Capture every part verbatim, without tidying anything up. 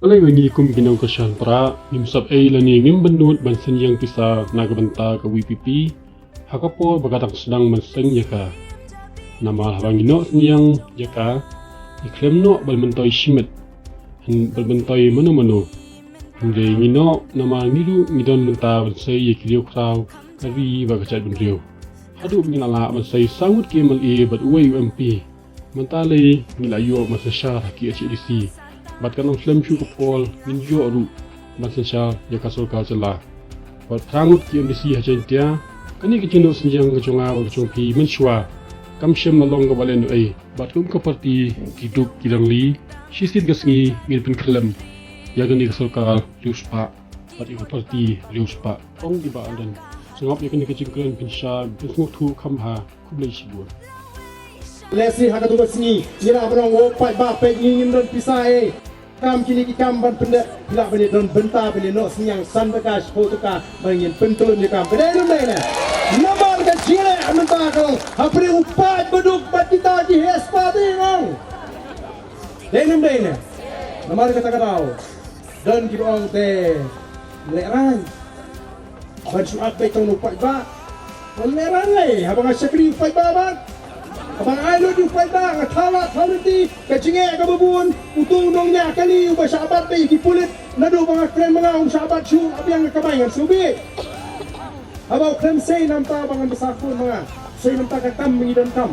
Lei, ngi kum ki nongkyrshan Prah ngim sap ei lane ngim bynnud ban sngewthuh pisa na ka bynta ka VPP ha ka por ba ka dang sdang ban seng ïa ka. Namar haba ngi noh sngewthuh ïa ka, ngi khlem noh ban myntoi shimet, ban myntoi mano mano. Hynrei ngi noh namar ngi ruh ngi don bynta ban sei ïa ki riewkhraw ka ri bad ka jaitbynriew. Haduh ba ngi la lah ban sei saw ngut ki MLA bad uwei u MP, mynta lei ngi la ïoh ban synshar ha ki HADC. Bad kan ym slem shuh ka por ngin ïoh ruh ban synshar ïa ka sorkar jylla. Bad phra ngut ki MDC ha Jaintia, kane ka jingnoh synñiang ka jong nga bad ka jong phi mynshuwa kam shym la long kaba lehnohei. Bad kum ka party ki duk ki rangli, shisien ka sngi ngin pynkhyllem ïa kane ka sorkar riewspah bad ïa ka party riewspah. Ong i Bah Ardent, sngap ïa kane ka jingkren pynshai, pynsngewthuh kham bha. Khublei shibun. Lehse ha katu ka sngi ngi lah ban ong, o paidbah, peit, ngi ngim don pisa ei. Kam kine ki kam ban pyndep, phi lah ban ïa don bynta ban ïa noh synñiang san taka shiphew taka ban ngin pyntylun ïa kam. Ka dei ne ym dei ne? Namar ka jingleh mynta ka long hapdeng u paid baduk bad kita ki heh spah, te ong. Dei ne ym dei ne? Namar kata ka daw don kiba ong te lehraiñ. Ban shu ap beit tang u paidbah. Ban lehraiñ lei, haba nga shakri u paidbah bad haba nga ai lut ïa u paidbah, nga thaw lad thaw lynti, ka jingeh kaba bun, utu u nongñiah kali uba shah bat beit ïa ki pulit, naduh ba nga kren ma nga u shah bat shuh, ap ïa nga kamai ngan sngewbha. Haba u kren sei namar ba ngan bsa khun ma nga, sei namar ka kam ba ngi donkam.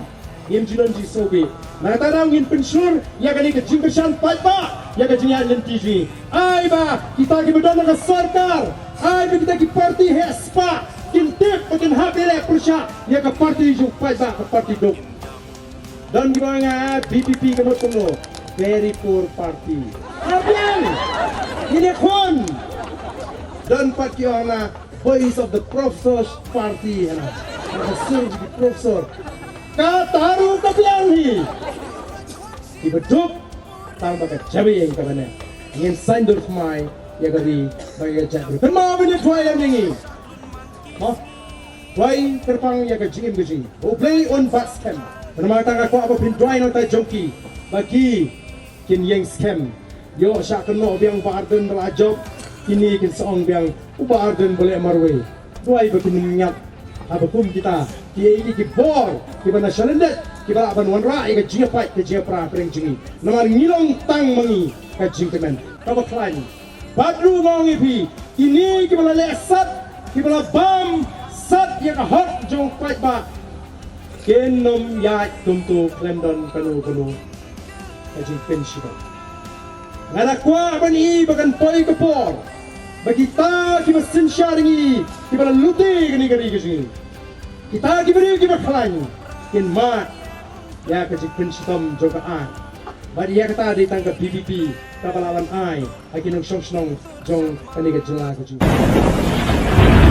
Ngim ju don jingsngewbha. Na kata daw ngin pynshlur ïa kane ka jingkyrshan paidbah ïa ka jingïaid lynti jong ngi. Ai ba kita kiba don ha ka sorkar, ai ba kita ki parti heh spah kin tip ba kin hap ïaleh pyrshah ïa ka parti jong u paidbah, ka parti duk. Don kiba ong nga VPP ka mut kumno, very poor party. Ka biang. Ngin ïakhun. Don pat ki ong nga Voice of the Professors Party, hana. Professor, professor. Kata ruh ka biang hi. Kiba duk tang ba ka jabieng ka bane. Ngin saiñdur khmai ïa ka ri bad ïa ka jaitbynriew. Kynmaw ban ïa duwai lem ïa ngi. Mo. Duwai kyrpang ïa ka jingim ka jong ngi. U Blei un bat skhem. Namar kata nga kwah ba phin duwai na ka bynta jong ki ba ki kin ïeng skhem. Ïoh shah kynnoh biang u Bah Ardent ba la jop, kine kin sa ong biang u Bah Ardent ba leh marwei. Duwai ba kin ym ñiat. Haba kum kita ki ïoh ïa ki bor kiba na shalyndet, kiba lah ban wanrah ïa ka jingïapait ka jingïapra hapdeng jong ngi. Namar ngi long tang ma ngi ka jingkmen. Kaba khlaiñ bad ruh nga ong ïa phi, kine kiba la leh sat, kiba la bam sat ïa ka hok jong u paidbah, kin ym ïaid kumto khlem don kano kano ka jingpynshitom. Nga da kwah ban ïohi ba kan poi ka por ba kita kiba synshar ïa ngi, kiba la lute ïa kane ka ri ka jong ngi, kita ki briew kiba khlaiñ, kin mad ïa ka jingpynshitom jong ka aiñ. Bad ïa kata dei tang ka VPP kaba lah ban ai ha ki nongshong shnong jong kane ka jylla ka jong ngi.